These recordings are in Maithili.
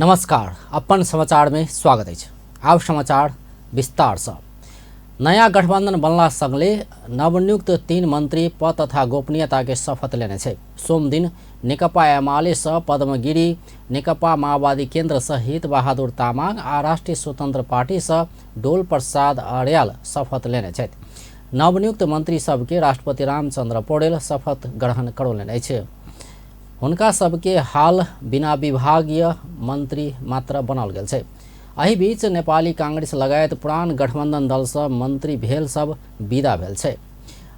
नमस्कार, अपन समाचार में स्वागत अछि। आब समाचार विस्तार से। नया गठबंधन बनला संगले नवनियुक्त 3 मंत्री पद तथा गोपनीयता के शपथ लेने छै। सोमदिन नेकपा एमाले सँ पद्मगिरी, नेकपा माओवादी केंद्र सँ हित बहादुर तामाङ आ राष्ट्रीय स्वतंत्र पार्टी सँ डोल प्रसाद अर्याल शपथ लेने छथि। नवनियुक्त मंत्री सबके राष्ट्रपति रामचंद्र पौडेल शपथ ग्रहण करौलनि अछि। हुनका सबके हाल बिना विभागीय मंत्री मात्र बनाओल गेल छै। एहि बीच नेपाली कांग्रेस लगायत पुरान गठबंधन दल सँ मंत्री भेल सब विदा भेल छै।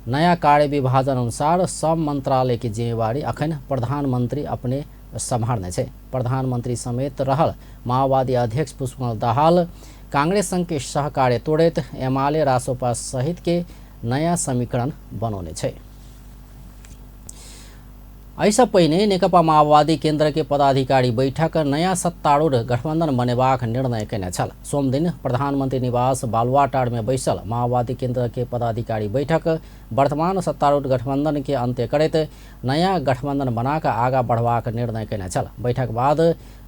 नया कार्य विभाजन अनुसार सब मंत्रालय के जिम्मेवारी अखन प्रधानमंत्री अपने सम्हारने छै। प्रधानमंत्री समेत रहल माओवादी अध्यक्ष पुष्पकमल दाहाल कांग्रेस संग के सहकार्य तोड़ैत एमाले रासोपा सहित के नया समीकरण बनौने छै। एहिसँ पहिने नेकपा माओवादी केंद्र के पदाधिकारी बैठक नया सत्तारूढ़ गठबंधन बनेबाक निर्णय केने छल। सोमदिन प्रधानमंत्री निवास बालुवाटार में बैसल माओवादी केंद्र के पदाधिकारी बैठक वर्तमान सत्तारूढ़ गठबंधन के अंत्य करैत नया गठबंधन बनाक आगा बढ़बाक निर्णय केने छल। बैठक बाद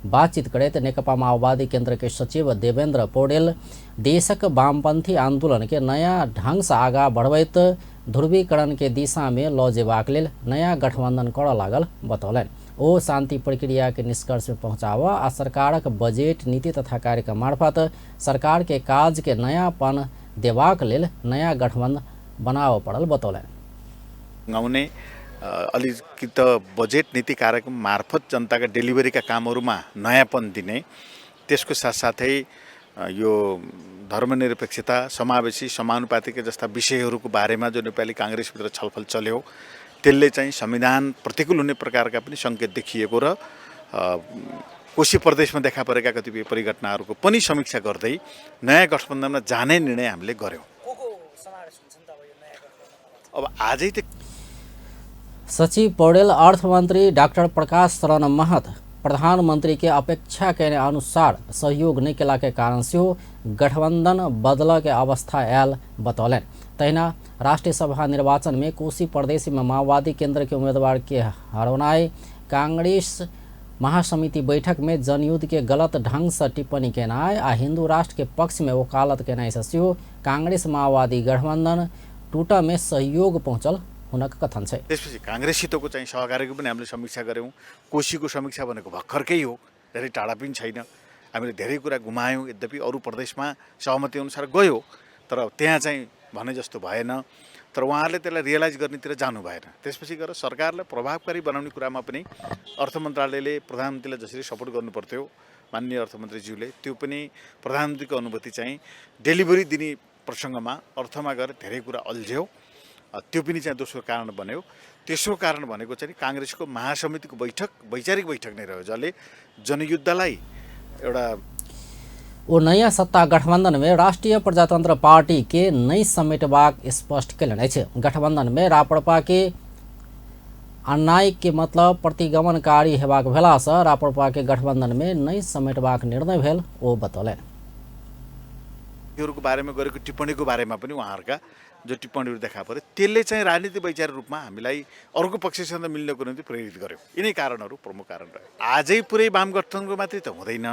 बातचीत करैत नेकपा माओवादी केंद्र के सचिव देवेंद्र पौडेल देशक वामपंथी आंदोलन के नया ढंग से आगा बढ़बैत ध्रुवीकरण के दिशा में ल जेबाक लेल नया गठबंधन करऽ लागल बतौलनि। ओ शांति प्रक्रिया के निष्कर्ष में पहुंचाबऽ आ सरकारक बजट नीति तथा कार्यक्रम मार्फत सरकार के काज के नयापन देबाक लेल नया गठबंधन बनाबऽ पड़ल बतौलनि। आउने अलिकति बजेट नीति कार्यक्रम मार्फत जनताका डेलिभरीका कामहरूमा नयाँपन दिने, त्यसको साथसाथै यो धर्मनिरपेक्षता, समावेशी, समानुपातिक जस्ता विषयहरूको बारेमा जो नेपाली काङ्ग्रेसभित्र छलफल चल्यो त्यसले चाहिँ संविधान प्रतिकूल हुने प्रकारका पनि सङ्केत देखिएको र कोशी प्रदेशमा देखा परेका कतिपय परिघटनाहरूको पनि समीक्षा गर्दै नयाँ गठबन्धनमा जाने निर्णय हामीले गर्यौँ। अब आजै त सचिव पौडेल अर्थमन्त्री डाक्टर प्रकाश शरण महत प्रधानमंत्री के अपेक्षा के अनुसार सहयोग नहीं केला के कारण सेहो गठबंधन बदल के अवस्था आयल बतौलनि। तहिना राष्ट्रीय सभा निर्वाचन में कोशी प्रदेश में माओवादी केंद्र के उम्मीदवार के हरौनाइ, कांग्रेस महासमिति बैठक में जनयुद्ध के गलत ढंग से टिप्पणी केनाइ आ हिंदू राष्ट्र के पक्ष में वकालत केनाइ से सेहो कांग्रेस माओवादी गठबंधन टूटऽ में सहयोग पहुँचल हुनक कथन छै। त्यसपछि काङ्ग्रेससितको चाहिँ सहकार्यको पनि हामीले समीक्षा गऱ्यौँ। कोशीको समीक्षा भनेको भर्खरकै हो, धेरै टाढा पनि छैन। हामीले धेरै कुरा गुमायौँ, यद्यपि अरू प्रदेशमा सहमति अनुसार गयो तर त्यहाँ चाहिँ भने जस्तो भएन। तर उहाँहरूले त्यसलाई रियलाइज गर्नेतिर जानु भएन। त्यसपछि गएर सरकारलाई प्रभावकारी बनाउने कुरामा पनि अर्थ मन्त्रालयले प्रधानमन्त्रीलाई जसरी सपोर्ट गर्नु पर्थ्यो माननीय अर्थमन्त्रीज्यूले, त्यो पनि प्रधानमन्त्रीको अनुमति चाहिँ डेलिभरी दिने प्रसङ्गमा अर्थमा गएर धेरै कुरा अल्झ्यो, त्यो पनि चाहिँ दोस्रो कारण बन्यो। तेस्रो कारण भनेको चाहिँ काङ्ग्रेसको महासमितिको बैठक वैचारिक बैठक नै रह्यो जसले जनयुद्धलाई एउटा ओ नयाँ सत्ता गठबंधन में राष्ट्रीय प्रजातंत्र पार्टी के नहि समेटबाक स्पष्ट केलनि अछि। गठबंधन में राप्रपा के अन्याय के मतलब प्रतिगमनकारी हेबाक भेलासँ राप्रपा के गठबंधन में नहि समेटबाक निर्णय भेल ओ बतौलनि। को बारेमा गरेको टिप्पणीको बारेमा पनि उहाँहरूका जो टिप्पणीहरू देखा पऱ्यो त्यसले चाहिँ राजनीतिक वैचारिक रूपमा हामीलाई अर्को पक्षसँग मिल्नको निम्ति प्रेरित गर्यो। यिनै कारणहरू प्रमुख कारण रह्यो। आजै पुरै वाम गठबन्धनको मात्रै त हुँदैन,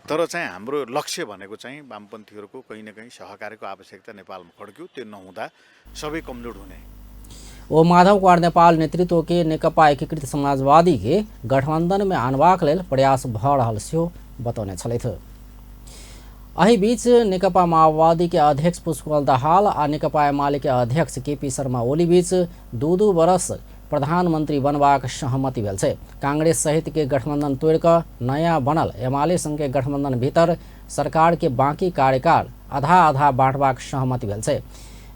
तर चाहिँ हाम्रो लक्ष्य भनेको चाहिँ वामपन्थीहरूको कहीँ न कहीँ सहकार्यको आवश्यकता नेपालमा खड्क्यो। त्यो नहुँदा सबै कमजोर हुने। ओ माधव कुमार नेपाल नेतृत्व के नेकपा एकीकृत समाजवादी के गठबंधन में आनबाक लेल प्रयास भऽ रहल सेहो बतौने छलथि। एहि बीच नेकपा माओवादी के अध्यक्ष पुष्पकमल दाहाल आ नेकपा एमाले के अध्यक्ष केपी शर्मा ओली बीच 2-2 बरस प्रधानमंत्री बनबाक सहमति भेल छै। कांग्रेस सहित के गठबंधन तोड़ि कऽ नया बनल एमाले संग के गठबंधन भीतर सरकार के बाकी कार्यकाल आधा आधा बांटबाक सहमति भेल छै।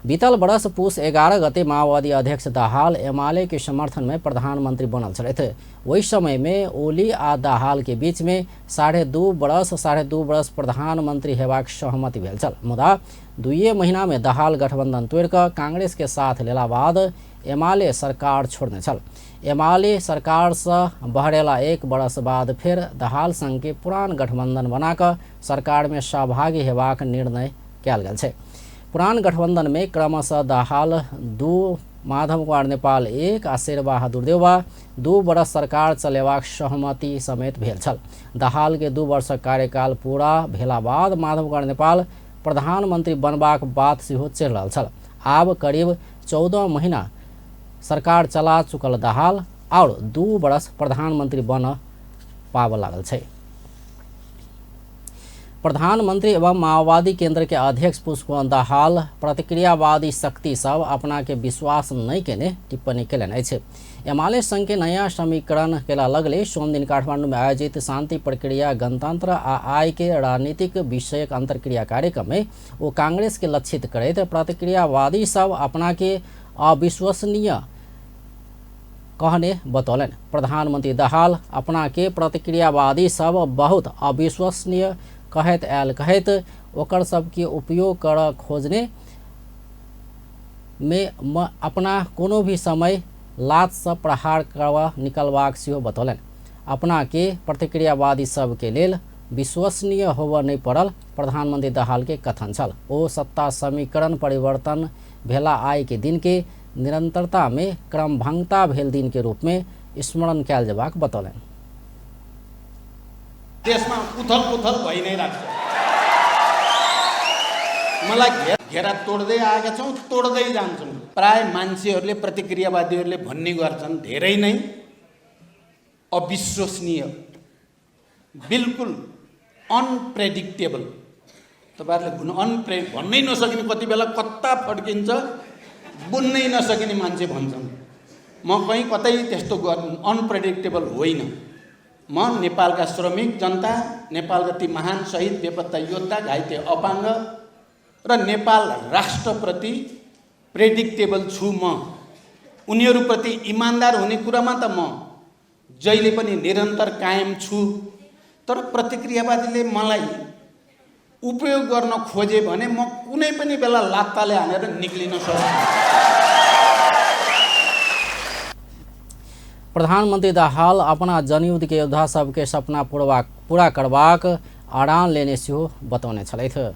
बीतल बरस पुस 11 गते माओवादी अध्यक्ष दाहाल एमाले के समर्थन में प्रधानमंत्री बनल छलथि। ओहि समय में ओली आ दाहाल के बीच में 2.5 बरस 2.5 बरस प्रधानमंत्री हेबाक सहमति भेल छल। मुदा 2 महीना में दाहाल गठबंधन तोड़ि कऽ कांग्रेस के साथ लेला बाद एमाले सरकार छोड़ने छल। एमाले सरकार से बहरेला 1 बरस बाद फेर दाहाल संग के पुरान गठबंधन बनाकऽ सरकार में सहभागी हेबाक निर्णय कयल गेल छै। पुरान गठबंधन में क्रमशः दाहाल 2 माधव कुमार नेपाल 1 आ शेरबहादुर देउवा 2 वर्ष सरकार चलेबाक सहमति समेत भेल छल। दाहाल के 2 वर्षक कार्यकाल पूरा भेला बाद माधव कुमार नेपाल प्रधानमन्त्री बनबाक बात सेहो चलि रहल छल। आब करीब 14 महीना सरकार चला चुकल दाहाल और 2 वर्ष प्रधानमन्त्री बन पाबऽ लागल छै। प्रधानमंत्री एवं माओवादी केंद्र के अध्यक्ष पुष्पकमल दाहाल प्रतिक्रियावादी शक्ति सब अपना के विश्वास नहीं केने टिप्पणी केलनि अछि। एमाले संघ के नया समीकरण केला लगले सोमदिन काठमांडू में आयोजित शांति प्रक्रिया गणतंत्र आ आय के राजनीतिक विषयक अंतर्क्रिया कार्यक्रम में ओ कांग्रेस के लक्षित करैत प्रतिक्रियावादी सब अपना के अविश्वसनीय कहने बतौलनि। प्रधानमंत्री दाहाल अपना के प्रतिक्रियावादी सब बहुत अविश्वसनीय कहैत आयल कहैत ओकर सबके उपयोग कर खोजने में अपना कोनो भी समय लात से प्रहार करवा निकलबाक सेहो बतौलनि। अपना के प्रतिक्रियावादी सबके लेल विश्वसनीय होबऽ नहि पड़ल प्रधानमंत्री दाहाल के कथन छल। ओ सत्ता समीकरण परिवर्तन भेला आइ के दिन के निरंतरता में क्रमभंगता भेल दिन के रूप में स्मरण कयल जेबाक बतौलनि। देशमा उथल पुथल भइ नै राख्छ। मलाई घेरा तोड्दै आएका छौँ, तोड्दै जान्छौँ। प्राय मान्छेहरूले प्रतिक्रियावादीहरूले भन्ने गर्छन् धेरै नै अविश्वसनीय, बिल्कुल अनप्रेडिक्टेबल। तपाईँहरूले भन्नै नसकिने, कति बेला कता फड्किन्छ बुझ्नै नसकिने मान्छे भन्छन्। म कहीँ कतै त्यस्तो अनप्रेडिक्टेबल होइन। म नेपालका श्रमिक जनता, नेपालका ती महान शहीद बेपत्ता योद्धा, घाइते अपाङ्ग र नेपाल राष्ट्रप्रति प्रेडिक्टेबल छु। म उनीहरूप्रति इमान्दार हुने कुरामा त म जहिले पनि निरन्तर कायम छु। तर प्रतिक्रियावादीले मलाई उपयोग गर्न खोजे भने म कुनै पनि बेला लात्ताले हानेर निक्लिन सक्छु। प्रधानमंत्री दाहाल अपना जनयुद्ध के योद्धा सबके सपना पूरा करबाक अड़ान लेने सेहो बतौने छलथि।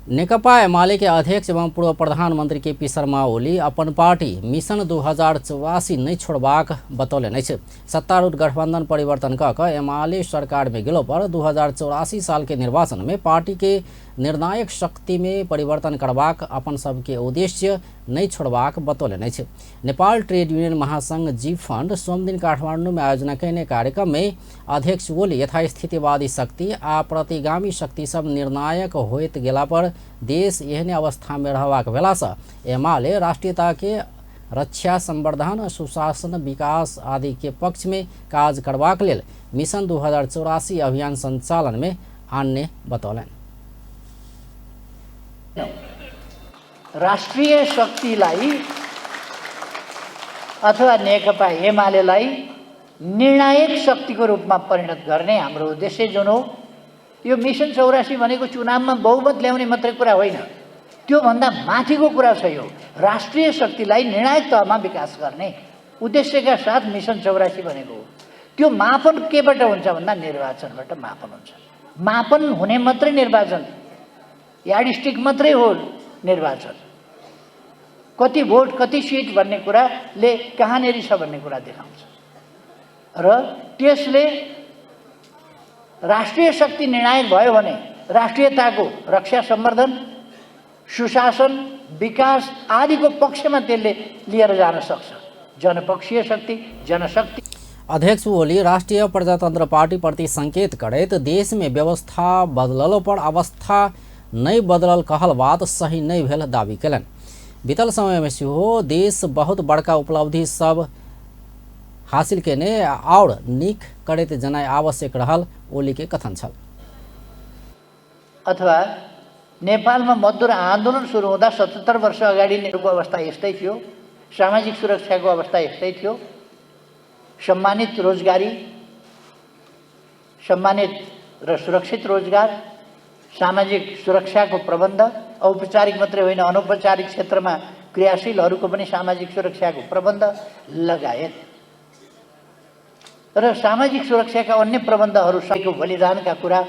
नेकपा एमाले के अध्यक्ष एवं पूर्व प्रधानमंत्री के पी शर्मा ओली अपन पार्टी मिशन 2084 नहीं छोड़बाक बतौलनि अछि। सत्तारूढ़ गठबंधन परिवर्तन कऽ कऽ एमाले सरकार में गेलो पर 2084 साल के निर्वाचन में पार्टी के निर्णायक शक्ति में परिवर्तन करबाक अपन सबके उद्देश्य नहीं छोड़बाक बतौलनि अछि। नेपाल ट्रेड यूनियन महासंघ जी फंड सोमदिन काठमांडू में आयोजना कयने कार्यक्रम में अध्यक्ष ओली यथास्थितिवादी शक्ति आ प्रतिगामी शक्ति सब निर्णायक होइत गेला पर देश एहने अवस्था में रहबाक भेलासँ एमाले राष्ट्रीयता के रक्षा, संवर्धन, सुशासन, विकास आदि के पक्ष में काज करबाक लेल मिशन 2084 अभियान संचालन में आनने बतौलनि। राष्ट्रिय शक्तिलाई अथवा नेकपा एमालेलाई निर्णायक शक्तिको रूपमा परिणत गर्ने हाम्रो उद्देश्य जुन हो, यो मिसन 84 भनेको चुनावमा बहुमत ल्याउने मात्रै कुरा होइन, त्योभन्दा माथिको कुरा छ। यो राष्ट्रिय शक्तिलाई निर्णायक तहमा विकास गर्ने उद्देश्यका साथ मिसन 84 भनेको हो। त्यो मापन केबाट हुन्छ भन्दा निर्वाचनबाट मापन हुन्छ। मापन हुने मात्रै निर्वाचन, यार्डस्टिक मात्रै हो निर्वाचन। कति भोट कति सिट भन्ने कुराले कहाँनेरि छ भन्ने कुरा देखाउँछ र त्यसले राष्ट्रिय शक्ति निर्णायक भयो भने राष्ट्रियताको रक्षा, सम्वर्धन, सुशासन, विकास आदिको पक्षमा त्यसले लिएर जान सक्छ। जनपक्षीय शक्ति, जनशक्ति। अध्यक्ष ओली राष्ट्रिय प्रजातंत्र पार्टी प्रति संकेत करैत देश में व्यवस्था बदललो पर अवस्था नहीं बदलल कहल बात सही नहीं भेल दावी केलनि। बीतल समय में सेहो देश बहुत बड़का उपलब्धि सब हासिल केने और नीक करैत जनाय आवश्यक रहल ओली के कथन छल। अथवा नेपालमा मजदुर आन्दोलन सुरु हुँदा 77 वर्ष अगाडिको अवस्था यस्तै थियो, सामाजिक सुरक्षाको अवस्था यस्तै थियो, सम्मानित रोजगारी, सम्मानित र सुरक्षित रोजगार, सामाजिक सुरक्षाको प्रबन्ध, औपचारिक मात्रै होइन अनौपचारिक क्षेत्रमा क्रियाशीलहरूको पनि सामाजिक सुरक्षाको प्रबन्ध लगायत र सामाजिक सुरक्षाका अन्य प्रबन्धहरू सबैको बलिदानका कुरा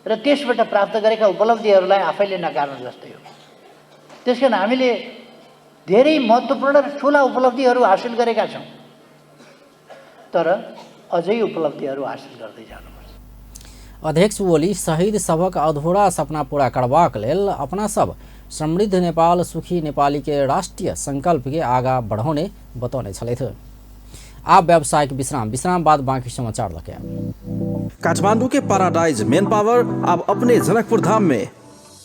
र त्यसबाट प्राप्त गरेका उपलब्धिहरूलाई आफैले नकार्नु जस्तै हो। त्यस कारण हामीले धेरै महत्त्वपूर्ण र ठुला उपलब्धिहरू हासिल गरेका छौँ, तर अझै उपलब्धिहरू हासिल गर्दै जानुपर्छ। अध्यक्ष ओली शहीद सभक अधूरा सपना पूरा करबाक लेल अपना सब समृद्ध नेपाल सुखी नेपाली के राष्ट्रिय संकल्प के आगा बढ़ौने बतौने छलथि। आब व्यावसायिक विश्राम, विश्राम बाद बाँकी समाचार लके। काठमाडौँ के पैराडाइज मेन पावर अब अपने जनकपुर धाम में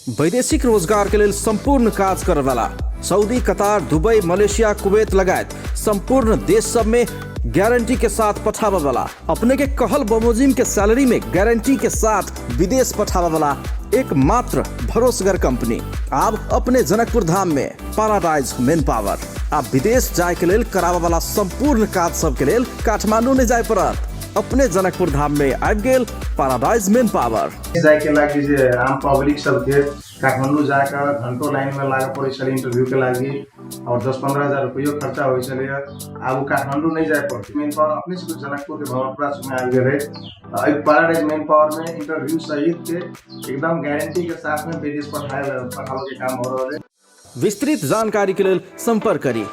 वैदेशिक रोजगार के लेल संपूर्ण काज करे वाला सऊदी, कतार, दुबई, मलेशिया, कुवैत लगायत संपूर्ण देश सब में गारंटी के साथ पठावे वाला, अपने के कहल बमोजिम के सैलरी में गारंटी के साथ विदेश पठावे वाला एकमात्र भरोसगर कंपनी अब अपने जनकपुर धाम में पैराडाइज मेन पावर। आप विदेश जाए के लेल करावे वाला संपूर्ण काज सब के लेल काठमांडू नहीं जाए पड़त, अपने जनकपुर धाम में आबि गेल पैराडाइज मेन पावर। जाइके लागि जे आम पब्लिक सबके काठमाडौँ जाकऽ घन्टो लाइनमे लागऽ पड़ै छलै इन्टरभ्यूके लागि और 10-15 हजार रुपैयो खर्चा होइ छलै। आब ओ काठमाडौँ नहि जाय पड़तै। मेन पावर अपने सबके जनकपुरके भवनपुरा चौकमे आबि गेलै। एहि पैराडाइज मेन पावरमे इंटरव्यू सहित के एकदम गारंटी के साथ में विदेश पठाबे के काम हो रहल है। विस्तृत जानकारी के लेल संपर्क करी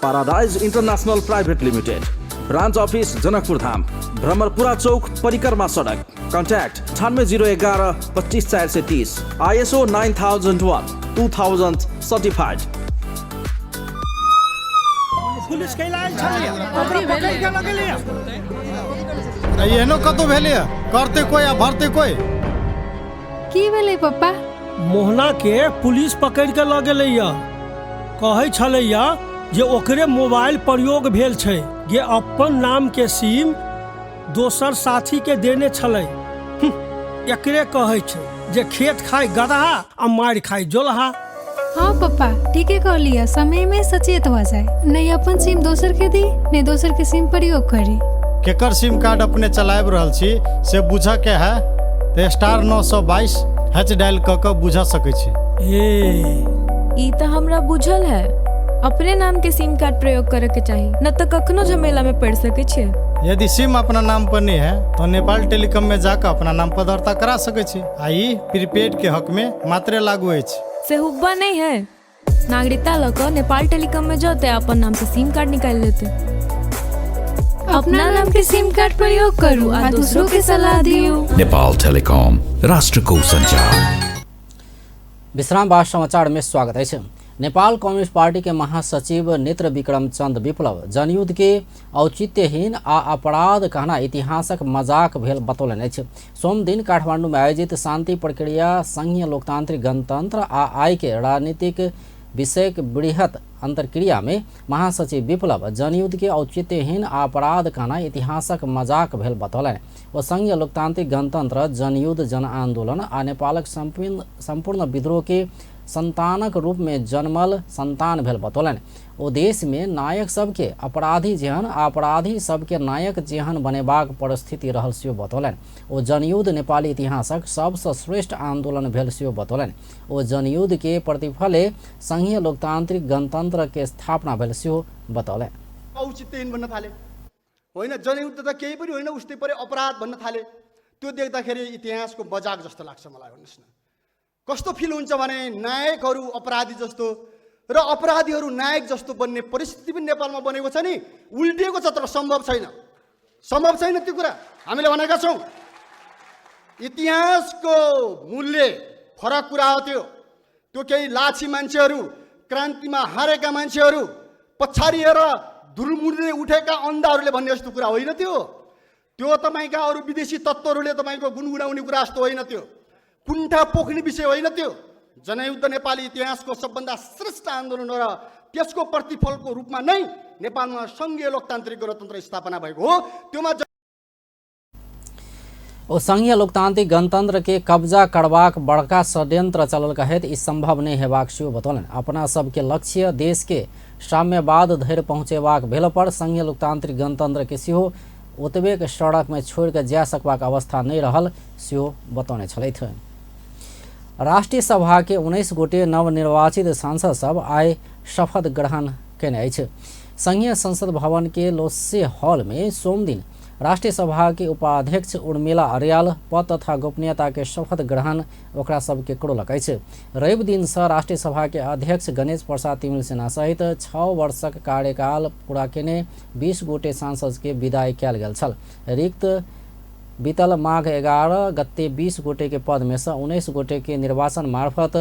paradise international private limited, branch office, Janakpur Dham, Bhramarpura चौक, परिक्रमा सड़क। कॉन्टैक्ट 9801125430। ISO 9001:2000 certified। Police कैला आयल छलैया, ओकरा पकड़ि के लगेलैया। एहनो कतौ भेलैया? करते कोई आ भरते कोई। की भेलै पप्पा? मोहना के पुलिस पकड़ि के लऽ गेलैया। कहै छलैया जे ओकरे मोबाइल प्रयोग भेल छै, जे अपन नाम के सिम दोसर साथी के देने छलै। एकरे कहै छै जे खेत खाय गदहा आ मारि खाय जोलहा। हाँ पप्पा, ठीके कहलियै। समय में सचेत भऽ जाय, नहि अपन सिम दोसर के दी, नहि दोसर के सिम प्रयोग करी। केकर सिम कार्ड अपने चलाबि रहल छी से बुझऽ के है तऽ *922# डायल कऽ कऽ बुझऽ सकै छी। ए। ई तऽ हमरा बुझल है। अपने नाम के सिम कार्ड प्रयोग करे के चाही, न तऽ कखनो झमेला में पड़ सके छियै। यदि सिम अपना नाम पर नहीं है तो नेपाल टेलीकॉम में जाकर अपना नाम पर दर्ता करा सकै छी आ ई प्रीपेड के हक में मात्रे लागू अछि। से हुब्बा नहीं है। नागरिकता लऽ कऽ नेपाल टेलीकॉम में जते, अपन नाम से सिम कार्ड निकालि लेते। अपना नाम के सिम कार्ड प्रयोग करू आ दूसरों के सलाह दियौ। नेपाल टेलिकॉम, राष्ट्रको सञ्चार। विश्राम बाद समाचार में स्वागत अछि। नेपाल कम्युनिस्ट पार्टी के महासचिव नेत्र विक्रम चंद विप्लव जनयुद्ध के औचित्यहीन आ अपराध कहना इतिहासक मजाक भेल बतौलनि अछि। सोमदिन काठमांडू में आयोजित शांति प्रक्रिया, संघीय लोकतांत्रिक गणतंत्र आ आइ के राजनीतिक विषयक बृहत अंतर्क्रिया में महासचिव विप्लव जनयुद्ध के औचित्यहीन आ अपराध कहना इतिहासक मजाक भेल बतौलनि। ओ संघीय लोकतांत्रिक गणतंत्र, जनयुद्ध, जन आन्दोलन आ नेपालक सम्पूर्ण सम्पूर्ण विद्रोह के संतानक रूप में जन्मल संतान भेल बतौलनि। ओ देश में नायक सबके अपराधी जेहन आ अपराधी सबके नायक जेहन बनेबाक परिस्थिति रहल सेहो बतौलनि। ओ जनयुद्ध नेपाली इतिहासक सबसँ श्रेष्ठ आन्दोलन भेल सेहो बतौलनि। ओ जनयुद्ध के प्रतिफले संघीय लोकतांत्रिक गणतंत्र के स्थापना भेल सेहो बतौलनि। औचित्यहीन भन्न थाले, होइन, जनयुद्ध त केही पनि होइन, उस्तै परे अपराध भन्न थाले। त्यो देख्दाखेरि इतिहासको मजाक जस्तो लाग्छ मलाई। भन्नुहोस् न, कस्तो फिल हुन्छ भने नायकहरू अपराधी जस्तो र अपराधीहरू नायक जस्तो बन्ने परिस्थिति पनि नेपालमा बनेको छ नि, उल्टिएको छ। तर सम्भव छैन, सम्भव छैन। त्यो कुरा हामीले भनेका छौँ। इतिहासको मूल्य फरक कुरा हो त्यो। त्यो केही लाछी मान्छेहरू, क्रान्तिमा हारेका मान्छेहरू, पछाडिएर धुलमुडले उठेका अन्धाहरूले भन्ने जस्तो कुरा होइन त्यो। त्यो तपाईँका अरू विदेशी तत्त्वहरूले तपाईँको गुनगुनाउने कुरा जस्तो होइन। त्यो कुण्ठा पोख्ने विषय होइन। त्यो जनयुद्ध नेपाली इतिहासको सबभन्दा श्रेष्ठ आन्दोलन हो र त्यसको प्रतिफलको रूपमा नै नेपालमा सङ्घीय लोकतान्त्रिक गणतन्त्र स्थापना भएको हो। त्योमा ओ संघीय लोकतांत्रिक गणतंत्र के कब्जा करबाक बड़का षड्यंत्र चलल कहैत ई संभव नहि हेबाक सेहो बतौलनि। अपना सबके लक्ष्य देश के साम्यवाद धरि पहुँचेबाक भेल पर संघीय लोकतांत्रिक गणतंत्र के सेहो ओतबेक सड़क में छोड़ि कऽ जा सकबाक अवस्था नहि रहल सेहो बतौने छलथि। राष्ट्रिय सभा के 19 गोटे नवनिर्वाचित सांसद सब आइ शपथ ग्रहण केने अछि। संघीय संसद भवन के लोसे हॉल में सोमदिन राष्ट्रिय सभा के उपाध्यक्ष उर्मिला अर्याल पद तथा गोपनीयता के शपथ ग्रहण ओकरा सबके करौलक अछि। रवि दिन से राष्ट्रिय सभा के अध्यक्ष गणेश प्रसाद तिमिल सिन्हा सहित 6 वर्षक कार्यकाल पूरा केने 20 गोटे सांसद के विदाई कयल गेल छल। रिक्त बीतल माघ 11 गते 20 गोटे के पद में से 19 गोटे के निर्वाचन मार्फत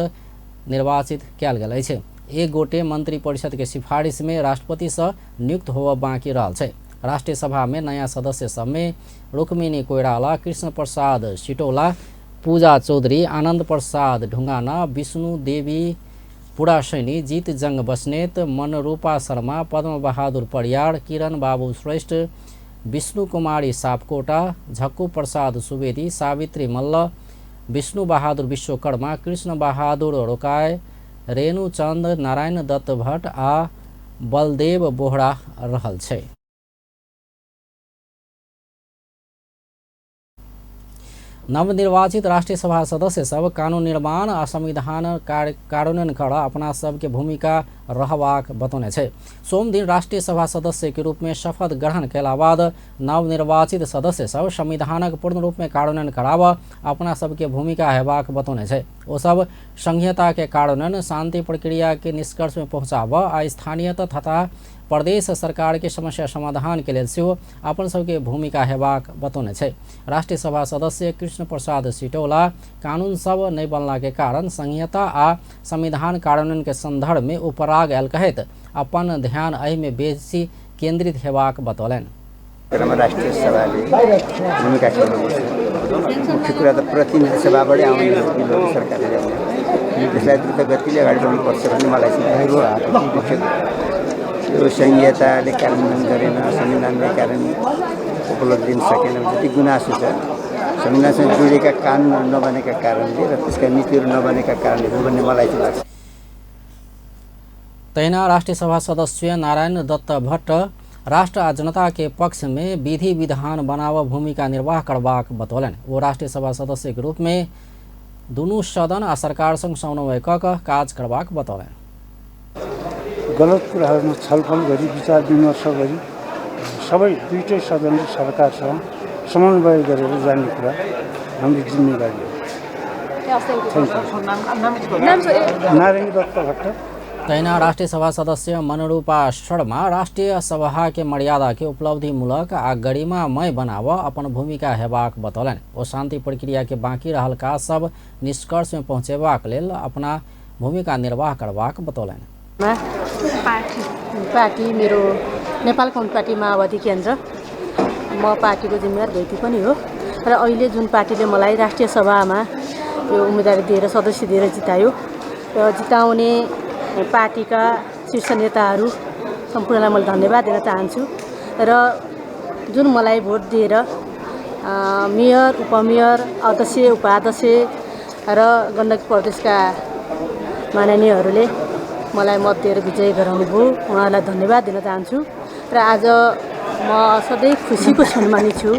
निर्वाचित कयल गेल अछि। 1 गोटे मंत्री परिषद के सिफारिश में राष्ट्रपति से नियुक्त होबय बाँकी रहल छै। राष्ट्रिय सभा में नया सदस्य सब में रुक्मिणी कोइराला, कृष्ण प्रसाद सिटौला, पूजा चौधरी, आनंद प्रसाद ढुंगाना, विष्णु देवी पुरासैनी, जीत जंग बस्नेत, मनरूपा शर्मा, पद्म बहादुर परियार, किरण बाबू श्रेष्ठ, विष्णु कुमारी सापकोटा, झक्कू प्रसाद सुवेदी, सावित्री मल्ल, विष्णु बहादुर विश्वकर्मा, कृष्ण बहादुर रोकाय, रेणु चंद, नारायण दत्त भट्ट आ बलदेव बोहरा रहल छै। नवनिर्वाचित राष्ट्रिय सभा सदस्य सब कानून निर्माण आ संविधान कार्यान्वयन कर अपना सबके भूमिका रहबाक बतौने छै। सोमदिन राष्ट्रिय सभा सदस्य के रूप में शपथ ग्रहण कयला बाद नवनिर्वाचित सदस्य सब संविधानक पूर्ण रूप में कार्यान्वयन कराब अपना सबके भूमिका हेबाक बतौने छै। ओ सब संघीयता के कार्यान्वयन, शांति प्रक्रिया के निष्कर्ष में पहुँचाब आ स्थानीय तथा प्रदेश सरकार के समस्या समाधान के लेल सेहो अपन सबके भूमिका हेबाक बतौने छै। राष्ट्रिय सभा सदस्य कृष्ण प्रसाद सिटौला कानून सब नहि बनला के कारण संघीयता आ संविधान कार्यान्वयन के संदर्भ में उपराग आयल कहैत अपन ध्यान एहि में बेसी केंद्रित हेबाक बतौलनि। राष्ट्रिय सभाले भूमिका खेल्नुपर्छ। मुख्य कुरा त प्रतिनिधि सभाबाटै आउने बिलहरू सरकारले ल्याउने, त्यसलाई द्रुत गतिले अगाडि बढ्नुपर्छ भन्ने मलाई चाहिँ मुख्य यो संघीयताले कार्यान्वयन गरेन, संविधानले कार्यान्वयन उपलब्ध दिन सकेन, जति गुनासो छ संविधानसँग जोडिएका कानुनहरू नबनेका कारणले र त्यसका नीतिहरू नबनेका कारणले हो भन्ने मलाई चाहिँ लाग्छ। तहिना राष्ट्रिय सभा सदस्य नारायण दत्त भट्ट राष्ट्र आ जनता के पक्ष में विधि विधान बनाव भूमिका निर्वाह करबाक बतौलनि। ओ राष्ट्रिय सभा सदस्य के रूप में दुनू सदन आ सरकार संग समन्वय क काज करबाक बतौलनि। गलत कुराहरूमा छलफल गरी विचार विमर्श गरी सबै दुईटै सदन र सरकारसँग समन्वय गरेर जाने कुरा हाम्रो जिम्मेवारी हो। नारायण दत्त भट्ट। तहिना राष्ट्रिय सभा सदस्य मनरूपा शर्मा राष्ट्रिय सभा के मर्यादा के उपलब्धिमूलक आ गरिमामय बनाव अपन भूमिका हेबाक बतौलनि। ओ शांति प्रक्रिया के बाँकी रहल काज सब निष्कर्ष में पहुँचेबाक लेल अपना भूमिका निर्वाह करबाक बतौलनि। पार्टी मेरो नेपाल कम्युनिस्ट पार्टी माओवादी केन्द्र, म पार्टीको जिम्मेवार व्यक्ति पनि हो र अहिले जुन पार्टीले मलाई राष्ट्रिय सभामा यो उम्मेदवारी दिएर सदस्य दिएर जितायो र जिताउने पार्टीका शीर्ष नेताहरू सम्पूर्णलाई मैले धन्यवाद दिन चाहन्छु र जुन मलाई भोट दिएर मेयर, उपमेयर, अध्यक्ष, उपाध्यक्ष र गण्डकी प्रदेशका माननीयहरूले मलाई मत दिएर विजयी गराउनु भयो, उहाँहरूलाई धन्यवाद दिन चाहन्छु र आज म सधैँ खुसीको क्षणमा नै छु।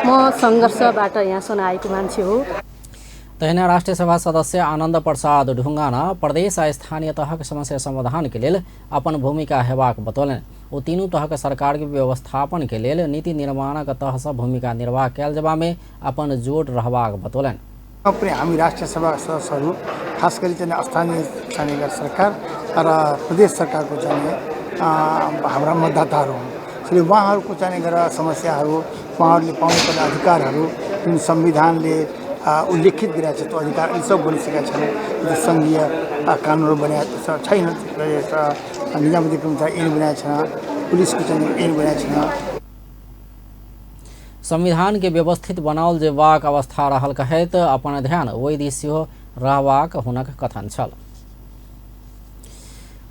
म सङ्घर्षबाट यहाँसम्म आएको मान्छे हो। तहिना राष्ट्रिय सभा सदस्य आनंद प्रसाद ढुंगाना प्रदेश आ स्थानीय तहक समस्या समाधान के लेल अपन भूमिका हेबाक बतौलनि। ओ तीनू तहक सरकार के व्यवस्थापन के लेल नीति निर्माणक तह सँ भूमिका निर्वाह कयल जेबा में अपन जोड़ रहबाक बतौलनि। पनि हामी राष्ट्रिय सभा सदस्यहरू खास गरी चाहिँ स्थानीय स्थानीय सरकार र प्रदेश सरकारको चाहिँ हाम्रा मतदाताहरू हुन्, त्यसैले उहाँहरूको चाहिँ गरेर समस्याहरू, उहाँहरूले पाउनुपर्ने अधिकारहरू जुन संविधानले उल्लेखित गरेको छ त्यो अधिकार अहिले सब बनिसकेका छन्। सङ्घीय कानुनहरू बनाएको छैन, निजामतीको अनुसार ऐन बनाएको छैन, पुलिसको चाहिँ ऐन बनाएको छैन। संविधान के व्यवस्थित बनाओल जेबाक अवस्था रहल कहैत अपन ध्यान ओहि दिस सेहो रहबाक हुनक कथन छल।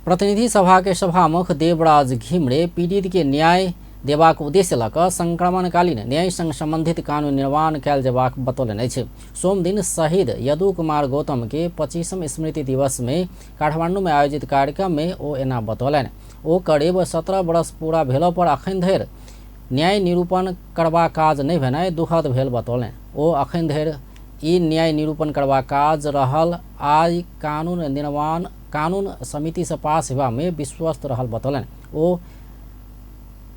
प्रतिनिधि सभा के सभामुख देवराज घिमिरे पीड़ित के न्याय देबाक उद्देश्य लऽ कऽ संक्रमणकालीन न्याय संग संबंधित कानून निर्माण कयल जेबाक बतौलनि अछि। सोमदिन शहीद यदु कुमार गौतम के 25म स्मृति दिवस में काठमांडू में आयोजित कार्यक्रम में ओ एना बतौलनि। ओ करीब 17 वर्ष पूरा भेला पर अखन धरि न्याय निरूपण करबाक काज नहि भेनाइ दुखद भेल बतौलनि। ओ अखन धरि ई न्याय निरूपण करबाक काज रहल आइ कानून निर्माण कानून समिति से पास हेबा में विश्वस्त रहल बतौलनि। ओ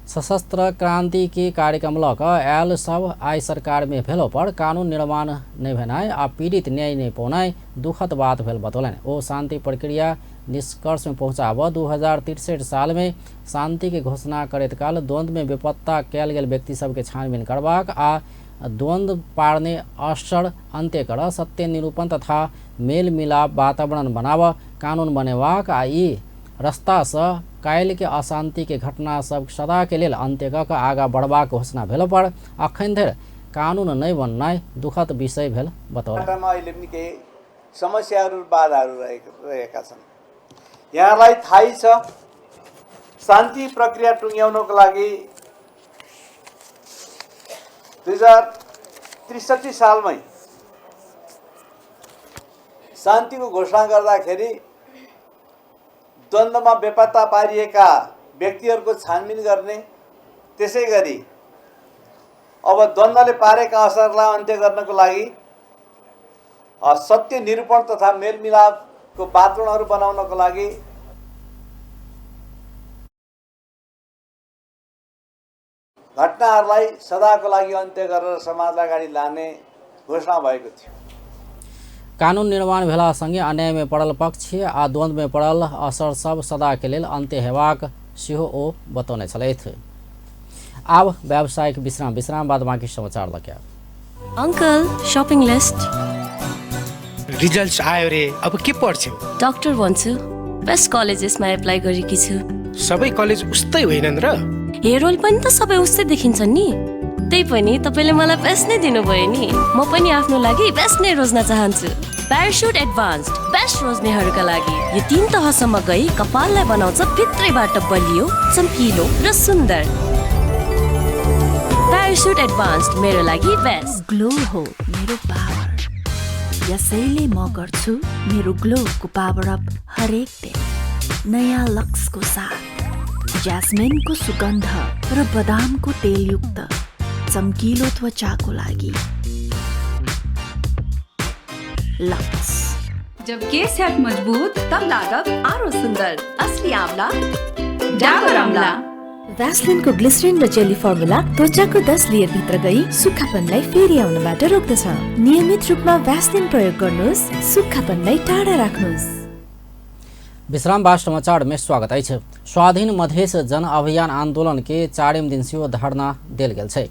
सशस्त्र क्रांति के कार्यक्रम लऽ कऽ आयल सब आइ सरकार में भेलो पर कानून निर्माण नहि भेनाइ आ पीड़ित न्याय नहि पौनाइ दुखद बात भेल बतौलनि। ओ शांति प्रक्रिया निष्कर्ष में पहुँचाबऽ 2063 साल में शांति के घोषणा करैत काल द्वंद्व में बेपत्ता कयल गेल व्यक्ति सबके छानबीन करबाक आ द्वंद्व पारने असर अन्त्य कर सत्य निरूपण तथा मेल मिलाप वातावरण बनाबऽ कानून बनेबाक आ ई रस्तासँ काल्हि के अशांति के घटना सब सदा के लेल अन्त्य कऽ कऽ आगाँ बढ़बाक घोषणा भेलो पर अखन धरि कानून नहि बननाइ दुखद विषय भेल बतौलनि। अहिले पनि केही समस्याहरू बाधाहरू रहेका छन्। यहाँलाई थाहै छ, शान्ति प्रक्रिया टुङ्ग्याउनको लागि 2063 सालमै शान्तिको घोषणा गर्दाखेरि द्वन्द्वमा बेपत्ता पारिएका व्यक्तिहरूको छानबिन गर्ने, त्यसै गरी अब द्वन्द्वले पारेका असरलाई अन्त्य गर्नको लागि सत्य निरूपण तथा मेलमिलापको वातावरणहरू बनाउनको लागि घटनाहरूलाई सदाको लागि अन्त्य गरेर समाजलाई अगाडि लाने घोषणा भएको थियो। कानून निर्माण भेला संगे अन्याय में पड़ल पक्ष आ द्वंद्व में पड़ल असर सब सदा के लेल अन्त्य हेबाक सेहो ओ बतौने छलथि। आब व्यावसायिक विश्राम, विश्राम बाद बाँकी समाचार लऽ के आयब। Uncle, shopping list. रिजल्ट आयो रे, अब के पढ्छौ? डाक्टर भन्छु, बेस्ट कलेजेसमा एप्लाई गरेकी छु। सबै कलेज उस्तै होइनन् र? हेयर ओइल पनि त सबै उस्तै देखिन्छन् नि। त्यही पनि तपाईँले मलाई बेस्ट नै दिनुभयो नि। म पनि आफ्नो लागि बेस्ट नै रोज्न चाहन्छु। प्यारासुट एडभान्स्ड बेस्ट रोज्नेहरूका लागि यो 3 तहसम्म गई कपाललाई बनाउँछ भित्रैबाट बलियो, चम्किलो र सुन्दर। प्यारासुट एडभान्स्ड मेरो लागि बेस्ट। ग्लो हो मेरो पावर, यसैले म गर्छु मेरो ग्लोको पावर अप हरेक दिन। नयाँ लक्सको साथ, ज्यास्मिनको सुगन्ध र बदामको तेलयुक्त चम्किलो त्वचाको लागि लक्स। जब केस हैट मजबूत तब लागब आरो सुंदर। असली आंवला डाबर आंवला। भ्यासलिनको ग्लिसरिन र जेली फर्मुला त्वचाको 10 लेयर भित्र गई सुक्खापनलाई फेरि आउनबाट रोक्दछ। नियमित रूपमा भ्यासलिन प्रयोग गर्नुहोस्, सुक्खापनलाई टाढा राख्नुहोस्। विश्राम बाद समाचार में स्वागत अछि। स्वाधीन मधेश जन अभियान आंदोलन के 4 दिन सेहो धरना देल गेल छै।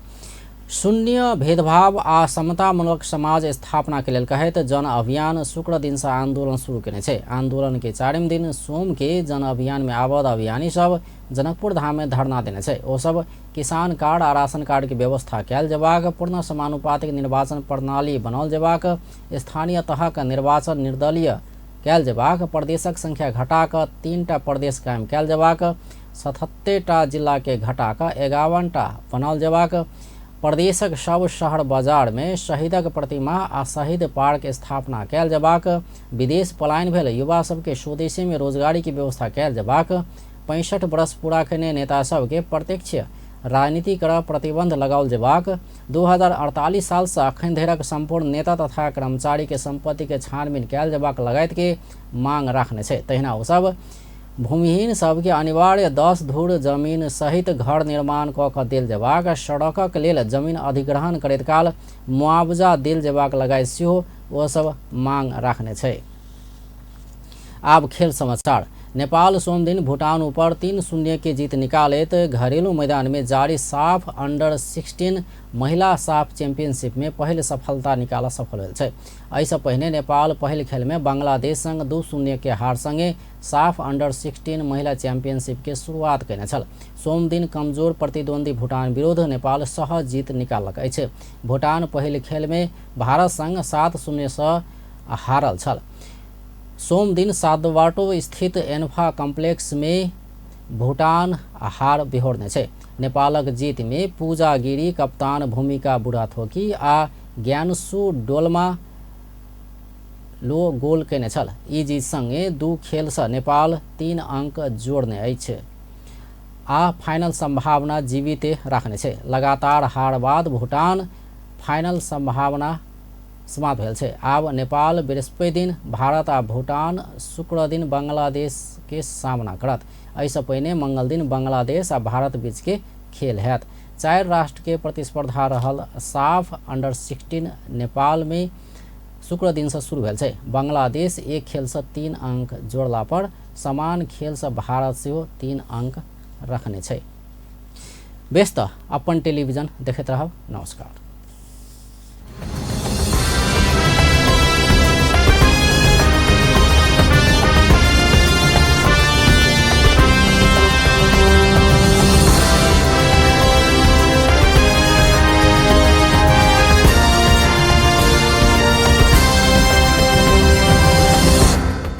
शून्य भेदभाव आ समतामूलक समाज स्थापना के लेल कहैत जन अभियान शुक्र दिन से आंदोलन शुरू केने छै। आंदोलन के 4 दिन सोम के जन अभियान में आबद्ध अभियानी सब जनकपुर धाम में धरना देने छै। ओ सब किसान कार्ड आ राशन कार्ड के व्यवस्था कयल जेबाक, पूर्ण समानुपातिक निर्वाचन प्रणाली बनाओल जेबाक, स्थानीय तहक निर्वाचन निर्दलीय कयल जेबाक, प्रदेशक संख्या घटा कऽ 3टा प्रदेश कायम कयल जेबाक, 77टा जिला के घटा कऽ 51टा बनाओल जेबाक, प्रदेशक सब शहर बाजार में शहीदक प्रतिमा आ शहीद पार्क स्थापना कयल जेबाक, विदेश पलायन भेल युवा सबके स्वदेशी में रोजगारी के व्यवस्था कयल जेबाक, 65 वर्ष पूरा केने नेता सबके प्रत्यक्ष राजनीति कर प्रतिबंध लगाओल जेबाक, 2048 साल से अखन धरिक संपूर्ण नेता तथा कर्मचारी के संपत्ति के छानबीन कयल जेबाक लगायत के मांग राखने छै। तहिना ओ सब भूमिहीन सबके अनिवार्य 10 धूर जमीन सहित घर निर्माण कऽ कऽ देल जेबाक, सड़कक लेल जमीन अधिग्रहण करैत काल मुआवजा देल जेबाक लगायत सेहो ओ सब मांग राखने छै। आब खेल समाचार। नेपाल सोमदिन भूटान ऊपर 3-0 के जीत निकालैत घरेलू मैदान में जारी साफ अंडर 16 महिला साफ चैंपियनशिप में पहिल सफलता निकाल सफल भेल छै। एहिसँ पहिने नेपाल पहिल खेल में बांग्लादेश संग 2-0 के हार संगे साफ अंडर 16 महिला चैंपियनशिप के शुरुआत केने छल। सोमदिन कमजोर प्रतिद्वंदी भूटान विरुद्ध नेपाल सहज जीत निकाललक अछि। भूटान पहिल खेल में भारत संग 7-0 सँ हारल छल। सोमदिन सातबाटो स्थित एन्फा कम्प्लेक्स में भूटान हार बिहोरने छै। नेपालक जीत में पूजा गिरी, कप्तान भूमिका बुढ़ाथोकी आ ज्ञानसु डोल्मा लो गोल केने छल। ई जीत संगे 2 खेल से नेपाल 3 अंक जोड़ने अछि आ फाइनल संभावना जीवित राखने छै। लगातार हार बाद भूटान फाइनल संभावना समाप्त भेल छै। आब नेपाल बृहस्पति दिन भारत आ भूटान शुक्र दिन बांग्लादेश के सामना करत। एहिसँ पहिने मंगल दिन बांग्लादेश आ भारत बीच के खेल हैत। 4 राष्ट्र के प्रतिस्पर्धा रहल साफ अंडर 16 नेपाल में शुक्र दिन से शुरू भेल छै। बांग्लादेश एक खेल से 3 अंक जोड़ला पर समान खेल से भारत सेहो 3 अंक रखने छै। बेस त अपन टेलीविजन देखैत रहब। नमस्कार।